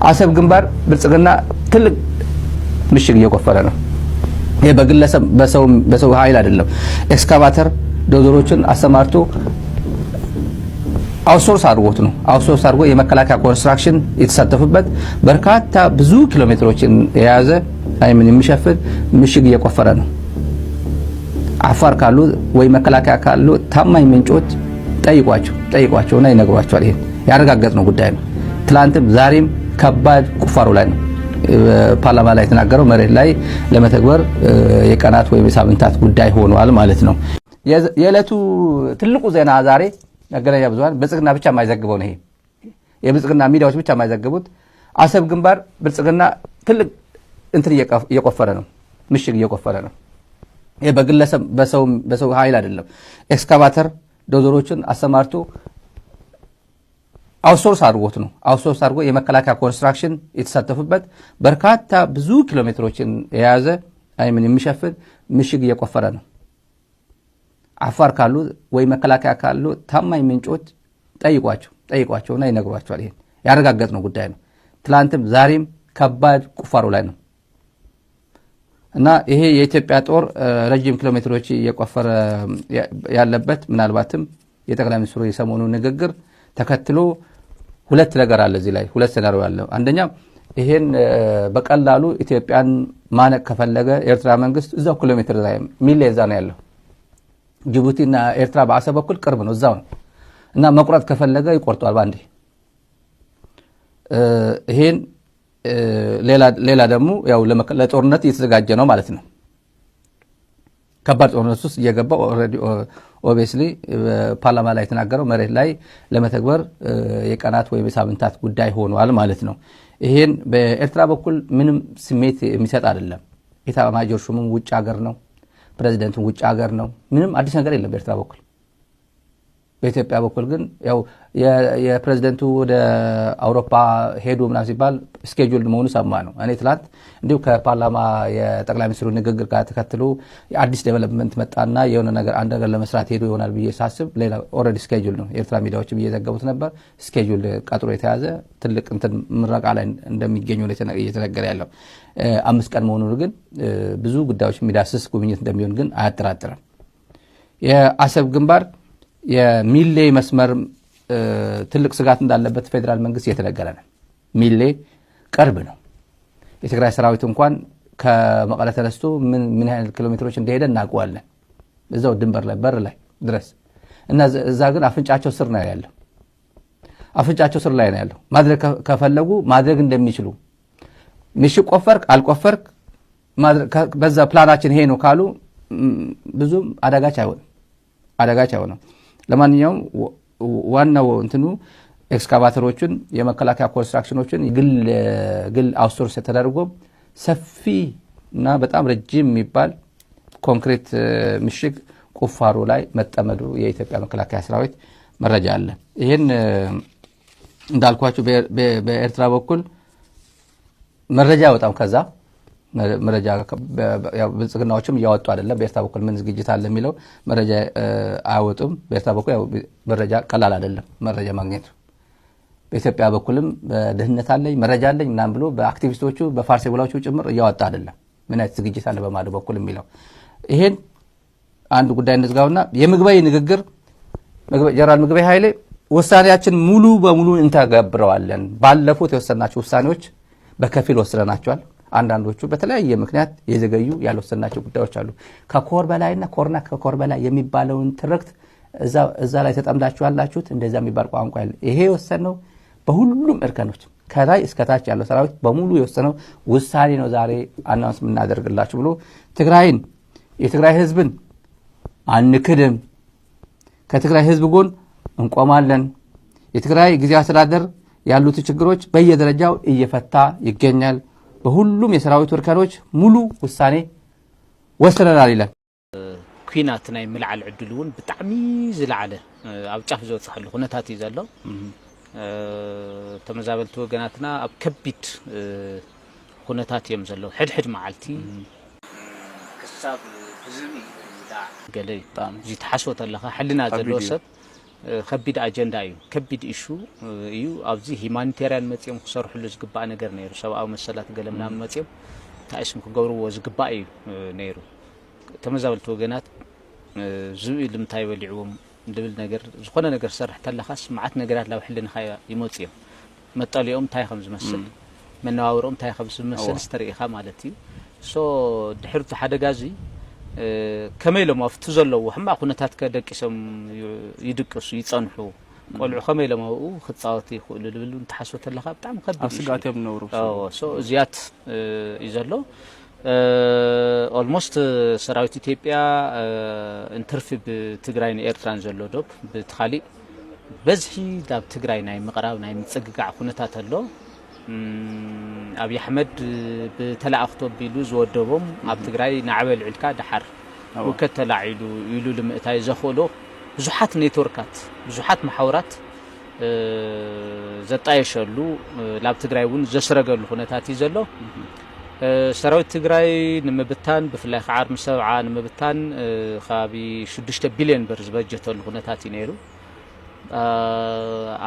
አሰብ ግንባር ብልጽግና ትልቅ ምሽግ እየቆፈረ ነው። ይሄ በግለሰብ በሰው በሰው ኃይል አይደለም። ኤክስካቫተር ዶዘሮችን አሰማርቶ አውትሶርስ አድርጎት ነው። አውትሶርስ አድርጎ የመከላከያ ኮንስትራክሽን የተሳተፉበት በርካታ ብዙ ኪሎ ሜትሮችን የያዘ ታይምን የሚሸፍን ምሽግ እየቆፈረ ነው። አፋር ካሉ ወይ መከላከያ ካሉ ታማኝ ምንጮች ጠይቋቸው፣ ጠይቋቸውና ይነግሯቸዋል። ይሄ ያረጋገጥነው ጉዳይ ነው። ትላንትም ዛሬም ከባድ ቁፋሮ ላይ ነው። ፓርላማ ላይ የተናገረው መሬት ላይ ለመተግበር የቀናት ወይም የሳምንታት ጉዳይ ሆኗል ማለት ነው። የዕለቱ ትልቁ ዜና ዛሬ መገናኛ ብዙኃን ብልጽግና ብቻ የማይዘግበው ነው። ይሄ የብልጽግና ሚዲያዎች ብቻ የማይዘግቡት አሰብ ግንባር ብልጽግና ትልቅ እንትን እየቆፈረ ነው፣ ምሽግ እየቆፈረ ነው። ይሄ በግለሰብ በሰው በሰው ኃይል አይደለም። ኤክስካቫተር ዶዘሮችን አሰማርቶ አውትሶርስ አድርጎት ነው። አውትሶርስ አድርጎ የመከላከያ ኮንስትራክሽን የተሳተፉበት በርካታ ብዙ ኪሎ ሜትሮችን የያዘ አይምን የሚሸፍን ምሽግ እየቆፈረ ነው። አፋር ካሉ ወይ መከላከያ ካሉ ታማኝ ምንጮች ጠይቋቸው፣ ጠይቋቸውና ይነግሯቸዋል። ይሄን ያረጋገጥነው ጉዳይ ነው። ትላንትም ዛሬም ከባድ ቁፋሮ ላይ ነው እና ይሄ የኢትዮጵያ ጦር ረጅም ኪሎ ሜትሮች እየቆፈረ ያለበት ምናልባትም የጠቅላይ ሚኒስትሩ የሰሞኑ ንግግር ተከትሎ ሁለት ነገር አለ እዚህ ላይ፣ ሁለት ሴናሪዮ አለ። አንደኛ ይሄን በቀላሉ ኢትዮጵያን ማነቅ ከፈለገ ኤርትራ መንግስት እዛው ኪሎ ሜትር ላይ ሚሌ እዛ ነው ያለው። ጅቡቲና ኤርትራ በአሰብ በኩል ቅርብ ነው፣ እዛው ነው እና መቁረጥ ከፈለገ ይቆርጠዋል ባንዴ። ይሄን ሌላ ሌላ ደግሞ ያው ለጦርነት እየተዘጋጀ ነው ማለት ነው። ከባድ ጦርነት ውስጥ እየገባ ኦልሬዲ ኦብቪየስሊ ፓርላማ ላይ የተናገረው መሬት ላይ ለመተግበር የቀናት ወይም የሳምንታት ጉዳይ ሆኗል ማለት ነው። ይሄን በኤርትራ በኩል ምንም ስሜት የሚሰጥ አይደለም። ኤታማዦር ሹሙም ውጭ ሀገር ነው፣ ፕሬዚደንቱም ውጭ ሀገር ነው። ምንም አዲስ ነገር የለም በኤርትራ በኩል። በኢትዮጵያ በኩል ግን ያው የፕሬዚደንቱ ወደ አውሮፓ ሄዱ ምናምን ሲባል ስኬጁልድ መሆኑ ሰማ ነው። እኔ ትላንት እንዲሁ ከፓርላማ የጠቅላይ ሚኒስትሩ ንግግር ጋር ተከትሎ የአዲስ ዴቨሎፕመንት መጣና የሆነ ነገር አንድ ነገር ለመስራት ሄዱ ይሆናል ብዬ ሳስብ ሌላ ኦልሬዲ ስኬጁል ነው። የኤርትራ ሚዲያዎችም እየዘገቡት ነበር። ስኬጁል ቀጥሮ የተያዘ ትልቅ እንትን ምረቃ ላይ እንደሚገኙ እየተነገረ ያለው አምስት ቀን መሆኑን ግን ብዙ ጉዳዮች የሚዳስስ ጉብኝት እንደሚሆን ግን አያጠራጥርም። የአሰብ ግንባር የሚሌ መስመር ትልቅ ስጋት እንዳለበት ፌዴራል መንግስት እየተነገረ ነው። ሚሌ ቅርብ ነው። የትግራይ ሰራዊት እንኳን ከመቀለ ተነስቶ ምን ምን ያህል ኪሎ ሜትሮች እንደሄደ እናውቀዋለን። እዛው ድንበር ላይ በር ላይ ድረስ እና እዛ ግን አፍንጫቸው ስር ነው ያለው። አፍንጫቸው ስር ላይ ነው ያለው። ማድረግ ከፈለጉ ማድረግ እንደሚችሉ ምሽግ ቆፈርክ አልቆፈርክ በዛ ፕላናችን ይሄ ነው ካሉ ብዙም አዳጋች አይሆንም፣ አዳጋች አይሆንም። ለማንኛውም ዋናው እንትኑ ኤክስካቫተሮችን የመከላከያ ኮንስትራክሽኖችን ግል ግል አውትሶርስ ተደርጎ ሰፊ እና በጣም ረጅም የሚባል ኮንክሪት ምሽግ ቁፋሮ ላይ መጠመዱ የኢትዮጵያ መከላከያ ሰራዊት መረጃ አለ። ይህን እንዳልኳችሁ በኤርትራ በኩል መረጃ አይወጣም። ከዛ መረጃ ብልጽግናዎችም እያወጡ አይደለም። በኤርትራ በኩል ምን ዝግጅት አለ የሚለው መረጃ አያወጡም። በኤርትራ በኩል መረጃ ቀላል አይደለም መረጃ ማግኘቱ። በኢትዮጵያ በኩልም በደህንነት አለኝ መረጃ አለኝ ምናምን ብሎ በአክቲቪስቶቹ በፋርስ ብላዎቹ ጭምር እያወጣ አይደለም ምን አይነት ዝግጅት አለ በማዶ በኩል የሚለው። ይሄን አንድ ጉዳይ እንዝጋውና የምግበይ ንግግር ጀነራል ምግበይ ኃይሌ ውሳኔያችን ሙሉ በሙሉ እንተገብረዋለን። ባለፉት የወሰናቸው ውሳኔዎች በከፊል ወስነናቸዋል። አንዳንዶቹ በተለያየ ምክንያት የዘገዩ ያልወሰናቸው ጉዳዮች አሉ። ከኮር በላይና ኮርና ከኮር በላይ የሚባለውን ትርክት እዛ ላይ ተጠምዳችሁ ያላችሁት እንደዛ የሚባል ቋንቋ ያለ ይሄ የወሰነው በሁሉም እርከኖች ከላይ እስከታች ያለው ሰራዊት በሙሉ የወሰነው ውሳኔ ነው ዛሬ አናውንስ የምናደርግላችሁ ብሎ ትግራይን የትግራይ ህዝብን አንክድም፣ ከትግራይ ህዝብ ጎን እንቆማለን። የትግራይ ጊዜ አስተዳደር ያሉት ችግሮች በየደረጃው እየፈታ ይገኛል። በሁሉም የሰራዊት እርከኖች ሙሉ ውሳኔ ወስነናል ይላል። ኲናት ናይ ምልዓል ዕድሉ እውን ብጣዕሚ ዝለዓለ ኣብ ጫፍ ዝበፅሐሉ ኩነታት እዩ ዘሎ። ተመዛበልቲ ወገናትና ኣብ ከቢድ ኩነታት እዮም ዘለዉ። ሕድሕድ መዓልቲ ክሳብ ህዝቢ ገለ እዩ። እዚ ትሓስቦ ተለኻ ሕልና ዘለዎ ሰብ ከቢድ ኣጀንዳ እዩ፣ ከቢድ ኢሹ እዩ። ኣብዚ ሂማኒቴርያን መጺኦም ክሰርሕሉ ዝግባእ ነገር ነይሩ። ሰብኣዊ መሰላት ገለ ምናምን መጺኦም እንታይ ስም ክገብርዎ ዝግባእ እዩ ነይሩ። ተመዛበልቲ ወገናት ዝብኢ ልምታይ በሊዕዎም ዝብል ነገር፣ ዝኾነ ነገር ሰርሕ ተለኻስ መዓት ነገራት ናብ ሕልንኻ ይመጹ እዮም። መጠሊኦም እንታይ ከም ዝመስል፣ መነባብሮም እንታይ ከም ዝመስል ዝተርእኻ ማለት እዩ። ሶ ድሕሪ እቲ ሓደጋ እዚ ከመይ ኢሎም ኣብቲ ዘለዎ ሕማቕ ኩነታት ከደቂሶም ይድቅሱ ይጸንሑ፣ ቆልዑ ከመይ ኢሎም ኣብኡ ክጻወቱ ይኽእሉ ዝብል እውን ተሓስቦ ተለኻ ብጣዕሚ ከቢድ ኣብ ስጋት እዮም ዝነብሩ። እዚያት እዩ ዘሎ። ኦልሞስት ሰራዊት ኢትዮጵያ እንትርፊ ብትግራይን ኤርትራን ዘሎ ዶብ ብቲ ካሊእ በዝሒ ናብ ትግራይ ናይ ምቕራብ ናይ ምፅግጋዕ ኩነታት ኣሎ። ኣብይ ኣሕመድ ብተላእኽቶ ኣቢሉ ዝወደቦም ኣብ ትግራይ ናዕበ ልዕልካ ደሓር ውከት ተላዒሉ ኢሉ ልምእታይ ዘኽእሎ ብዙሓት ኔትወርካት ብዙሓት መሓውራት ዘጣየሸሉ ናብ ትግራይ እውን ዘስረገሉ ኩነታት እዩ ዘሎ። ሰራዊት ትግራይ ንምብታን ብፍላይ ከዓ ኣርሚ ሰብዓ ንምብታን ከባቢ ሽዱሽተ ቢልዮን ብር ዝበጀተሉ ኩነታት እዩ ነይሩ።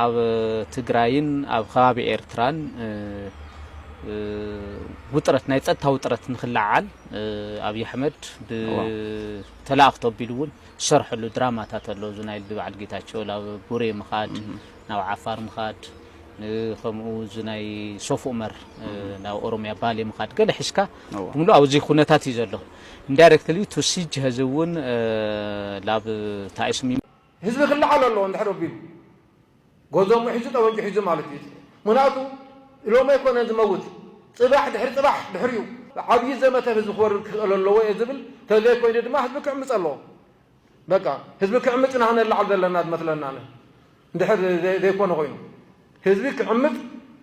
ኣብ ትግራይን ኣብ ከባቢ ኤርትራን ውጥረት ናይ ፀጥታ ውጥረት ንክለዓል ኣብይ ኣሕመድ ብተላእኽቶ ኣቢሉ እውን ዝሰርሐሉ ድራማታት ኣሎ። እዚ ናይ ልዲ በዓል ጌታቸው ናብ ቡሬ ምኻድ ናብ ዓፋር ምኻድ ከምኡ እዚ ናይ ሶፍ ኡመር ናብ ኦሮሚያ ባሌ ምኻድ ገለ ሒዝካ ብምሉ ኣብዚ ኩነታት እዩ ዘሎ። ኢንዳይሬክትሊ ቱ ሲጅ ህዚ እውን ናብ ታይስሚ ህዝቢ ክለዓል ኣለዎ እንድሕር ኣቢሉ ገንዘቡ ሒዙ ጠበንጁ ሒዙ ማለት እዩ። ምክንያቱ ሎሚ ኣይኮነን ዝመውት፣ ፅባሕ ድሕሪ ፅባሕ ድሕሪኡ ዓብዪ ዘመተ ህዝቢ ክወርድ ክኽእል ኣለዎ እየ ዝብል። ተዘይኮይኑ ድማ ህዝቢ ክዕምፅ ኣለዎ። በቃ ህዝቢ ክዕምፅ ኢና ክነላዕል ዘለና ዝመስለና ኣነ። እንድሕር ዘይኮነ ኮይኑ ህዝቢ ክዕምፅ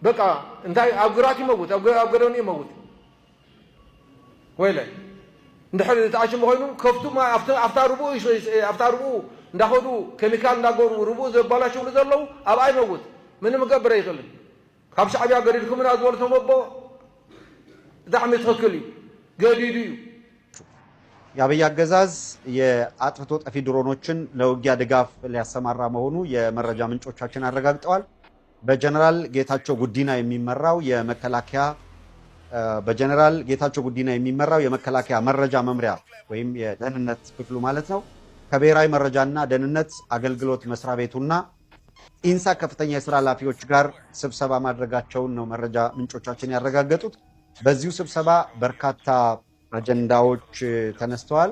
በቃ እንታይ ኣብ ግራት ይመውት፣ ኣብ ገደኑ ይመውት። ወይለ እንድሕር ተኣሽሙ ኮይኑ ከፍቱ ኣብታ ርብኡ ኣብታ ርብኡ እንዳኸዱ ኬሚካል እንዳገሩ ርብኡ ዘባላሸውሉ ዘለዉ ኣብኣ ይመውት። ምንም ክገብር ኣይኽእልን። ካብ ሻዕብያ ገዲድኩምና ዝበሉ ተመቦ ብጣዕሚ ትኽክል እዩ። ገዲዱ እዩ። የአብይ አገዛዝ የአጥፍቶ ጠፊ ድሮኖችን ለውጊያ ድጋፍ ሊያሰማራ መሆኑ የመረጃ ምንጮቻችን አረጋግጠዋል። በጀነራል ጌታቸው ጉዲና የሚመራው የመከላከያ በጀነራል ጌታቸው ጉዲና የሚመራው የመከላከያ መረጃ መምሪያ ወይም የደህንነት ክፍሉ ማለት ነው ከብሔራዊ መረጃና ደህንነት አገልግሎት መስሪያ ቤቱና ኢንሳ ከፍተኛ የስራ ኃላፊዎች ጋር ስብሰባ ማድረጋቸውን ነው መረጃ ምንጮቻችን ያረጋገጡት። በዚሁ ስብሰባ በርካታ አጀንዳዎች ተነስተዋል።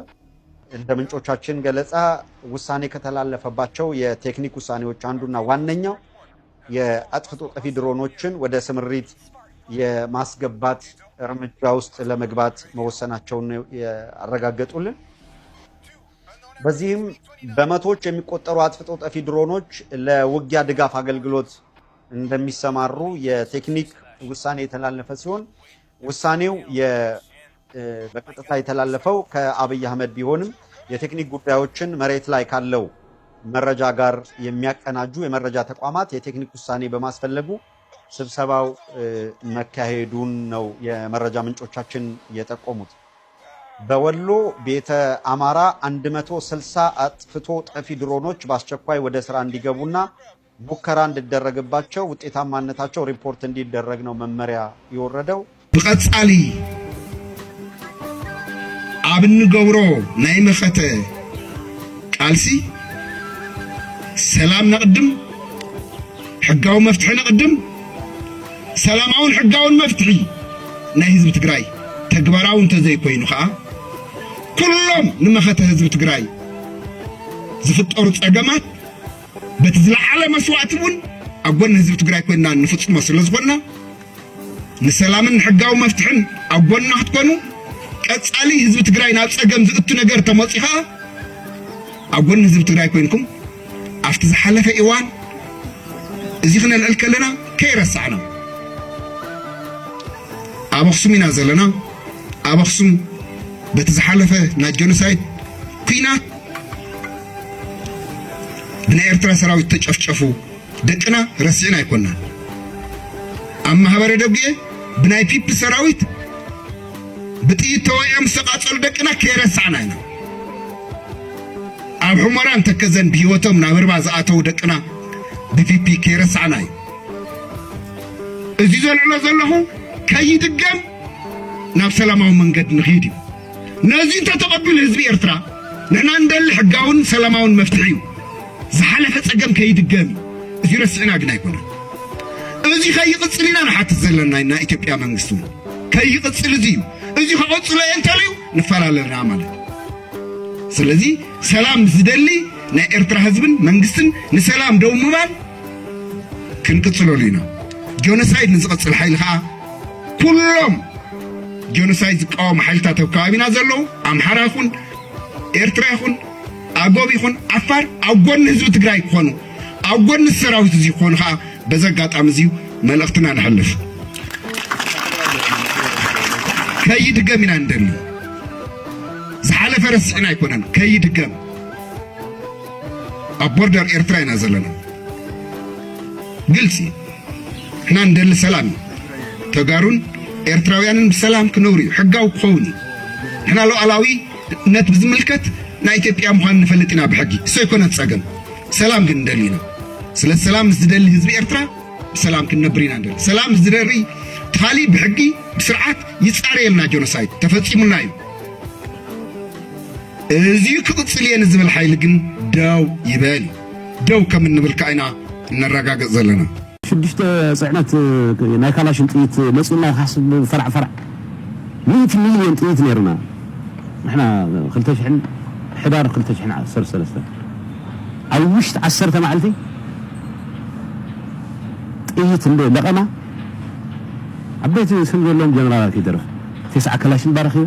እንደ ምንጮቻችን ገለጻ ውሳኔ ከተላለፈባቸው የቴክኒክ ውሳኔዎች አንዱና ዋነኛው የአጥፍቶ ጠፊ ድሮኖችን ወደ ስምሪት የማስገባት እርምጃ ውስጥ ለመግባት መወሰናቸውን ያረጋገጡልን። በዚህም በመቶዎች የሚቆጠሩ አጥፍቶ ጠፊ ድሮኖች ለውጊያ ድጋፍ አገልግሎት እንደሚሰማሩ የቴክኒክ ውሳኔ የተላለፈ ሲሆን ውሳኔው በቀጥታ የተላለፈው ከአብይ አህመድ ቢሆንም የቴክኒክ ጉዳዮችን መሬት ላይ ካለው መረጃ ጋር የሚያቀናጁ የመረጃ ተቋማት የቴክኒክ ውሳኔ በማስፈለጉ ስብሰባው መካሄዱን ነው የመረጃ ምንጮቻችን የጠቆሙት። በወሎ ቤተ አማራ አንድ መቶ ስልሳ አጥፍቶ ጠፊ ድሮኖች በአስቸኳይ ወደ ስራ እንዲገቡና ሙከራ እንዲደረግባቸው ውጤታማነታቸው ሪፖርት እንዲደረግ ነው መመሪያ የወረደው። ብቐጻሊ ኣብ እንገብሮ ናይ መኸተ ቃልሲ ሰላም ነቕድም፣ ሕጋዊ መፍትሒ ነቕድም። ሰላማውን ሕጋውን መፍትሒ ናይ ህዝቢ ትግራይ ተግባራዊ እንተዘይኮይኑ ከዓ ኩሎም ንመኸተ ህዝቢ ትግራይ ዝፍጠሩ ፀገማት በቲ ዝለዓለ መስዋእቲ እውን ኣብ ጎኒ ህዝቢ ትግራይ ኮይንና እንፍፅሞ ስለዝኾንና ንሰላምን ሕጋዊ መፍትሕን ኣብ ጎንና ክትኮኑ ቀፃሊ ህዝቢ ትግራይ ናብ ፀገም ዝእቱ ነገር ተመፂ ከዓ ኣብ ጎኒ ህዝቢ ትግራይ ኮይንኩም ኣብቲ ዝሓለፈ እዋን እዚ ክነልዕል ከለና ከይረሳዕና ኣብ ኣኽሱም ኢና ዘለና። ኣብ ኣኽሱም በቲ ዝሓለፈ ናይ ጀኖሳይድ ኩናት ብናይ ኤርትራ ሰራዊት ተጨፍጨፉ ደቅና ረሲዕና ኣይኮናን። ኣብ ማህበረ ደጉኤ ብናይ ፒፒ ሰራዊት ብጥይት ተወቂዖም ዝተቃጸሉ ደቅና ከይረሳዕና ኢና። ኣብ ሑመራን ተከዘን ብህይወቶም ናብ ርባ ዝኣተዉ ደቅና ብፒፒ ከይረሳዕና እዩ። እዚ ዘልዕሎ ዘለኹ ከይድገም ናብ ሰላማዊ መንገዲ ንኽይድ እዩ። ነዚ እንተተቐቢሉ ህዝቢ ኤርትራ ንሕና እንደሊ ሕጋውን ሰላማውን መፍትሒ እዩ። ዝሓለፈ ጸገም ከይድገም እዩ። እዚ ረሲዕና ግን ኣይኮነን። እዚ ከይቕጽል ኢና ንሓትት ዘለና ኢና። ኢትዮጵያ መንግስቲ እውን ከይቕጽል እዚ እዩ። እዚ ከቐጽሎ እየ እንተልዩ ንፈላለና ማለት እዩ። ስለዚ ሰላም ዝደሊ ናይ ኤርትራ ህዝብን መንግስትን ንሰላም ደው ምባል ክንቅጽለሉ ኢና። ጆኖሳይድ ንዝቐጽል ሓይሊ ከዓ ኩሎም ጆኖሳይድ ዝቃወሙ ሓይልታት ኣብ ከባቢና ዘለዉ ኣምሓራ ይኹን ኤርትራ ይኹን ኣጎብ ይኹን ዓፋር ኣብ ጎኒ ህዝቢ ትግራይ ክኾኑ ኣብ ጎኒ ሰራዊት እዚ ክኾኑ ከዓ በዚ ኣጋጣሚ እዚ መልእኽትና ነሕልፍ። ከይድገም ኢና እንደሊ። ዝሓለፈ ረሲዕና ኣይኮነን። ከይድገም ኣብ ቦርደር ኤርትራ ኢና ዘለና። ግልፂ ንሕና እንደሊ ሰላም እዩ። ተጋሩን ኤርትራውያንን ብሰላም ክነብሩ እዩ። ሕጋዊ ክኸውን እዩ። ንሕና ሉዓላዊነት ብዝምልከት ናይ ኢትዮጵያ ምዃን ንፈልጥ ኢና ብሕጊ። እሱ ኣይኮነን ፀገም። ሰላም ግን እንደሊ ኢና። ስለ ሰላም ምስ ዝደሊ ህዝቢ ኤርትራ ብሰላም ክንነብር ኢና እንደሊ። ሰላም ምስ ዝደሊ እቲ ካሊእ ብሕጊ ብስርዓት ይፃረየልና። ጆኖሳይድ ተፈፂሙና እዩ። እዚ ክቕፅል እየ ንዝብል ሓይሊ ግን ደው ይበል። ደው ከም እንብል ከዓ ኢና እነረጋግፅ ዘለና። ሽዱሽተ ፅዕነት ናይ ካላሽን ጥይት መፂኡና ይሓስብ ፈራዕ ፈራዕ ሚእቲ ሚልዮን ጥይት ነይሩና። ንሕና ክልተ ሽሕን ሕዳር ክልተ ሽሕን ዓሰርተ ሰለስተ ኣብ ውሽጢ ዓሰርተ መዓልቲ ጥይት እንደ ለቐማ ዓበይቲ ስም ዘለዎም ጀነራላት ይደርፍ። ተስዓ ካላሽን ባረኺበ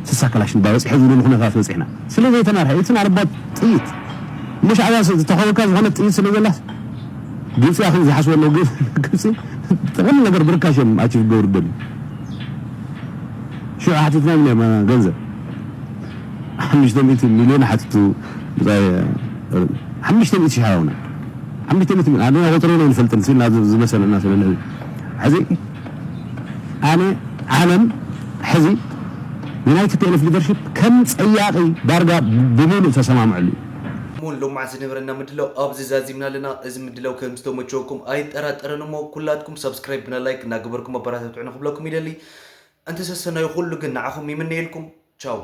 ስሳ ካላሽን ባበፂሐ ዝብሉ ኩነታት በፂሕና። ስለ ዘይተመርሐ እቲ ናርባት ጥይት እሞ ሻዕብያ ዝተኸበካ ዝኾነ ጥይት ስለ ዘላስ ግብፂ ኣኽን ዝሓስበ ኣለዉ። ግብፂ ጥቕም ነገር ብርካሽ እዮም ኣቺቭ ገብሩ ደሊ ሽዑ ሓቲትና ም ገንዘብ ሓሙሽተ ሚእቲ ሚልዮን ሓቲቱ ብፃይ ሓሙሽተ ሚእቲ ሺሕ ሃቡና። ሓሙሽተ ሚእቲ ሚልዮን ኣነ ቁፅሪ ነው ንፈልጥን ሲልና ዝመሰለና ስለ ንህብ ሕዚ ኣነ ዓለም ሕዚ ንናይ ቲ ፒ ኤል ኤፍ ሊደርሽፕ ከም ፀያቂ ዳርጋ ብምሉእ ተሰማምዐሉ እዩ። እሞ ሎማዕ ዝነበረና ምድላው ኣብዚ ዛዚምና ኣለና። እዚ ምድላው ከም ዝተመቸወኩም ኣይጠራጠርን እሞ ኩላትኩም ሳብስክራይብ ብና ላይክ እናገበርኩም ኣበረታትዑ ንክብለኩም ይደሊ። እንተሰሰናዩ ኩሉ ግን ንዓኹም ይምነየልኩም። ቻው።